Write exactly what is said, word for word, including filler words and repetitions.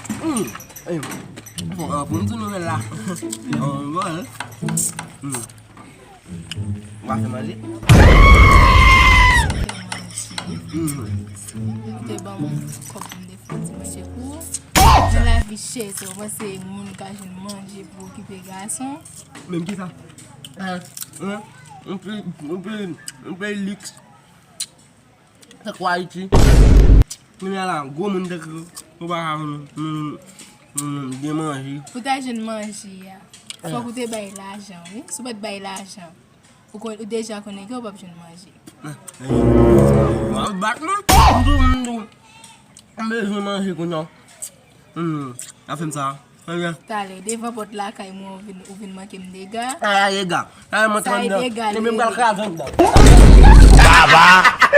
Hmm. Ey, bon, pou m di nouvèl la. Bon, bon, hein. Hmm. Ou pa fè manje? Hmm. Ou te ban mwen kòb pou m te fè ti manje pou ou. Nan lavi chè, se ou panse moun ka jwenn manje pou okipe gason? Menm ki sa? Hein? Hein? Un peyi, un peyi, un peyi liks. Tankou Ayiti. Kounye a la, gwo moun tankou ou pa ka vin, vin, vin gen manje. Pou ta jwenn manje a, fòk ou te bay lajan, wi. Si w pa t bay lajan, ou, kon- ou deja konnen ke w p ap jwenn manje. W ap bat mwen? M tou, m tou. M bezwen manje kounye a. Hmm, afè m sa. Talè, devan pòt lakay mwen, ou vin, ou vin manke m dega. Sa e dega. Talè mwen Sa e tranndan. Dega, Ebyen m pral kraze anndan. Baba!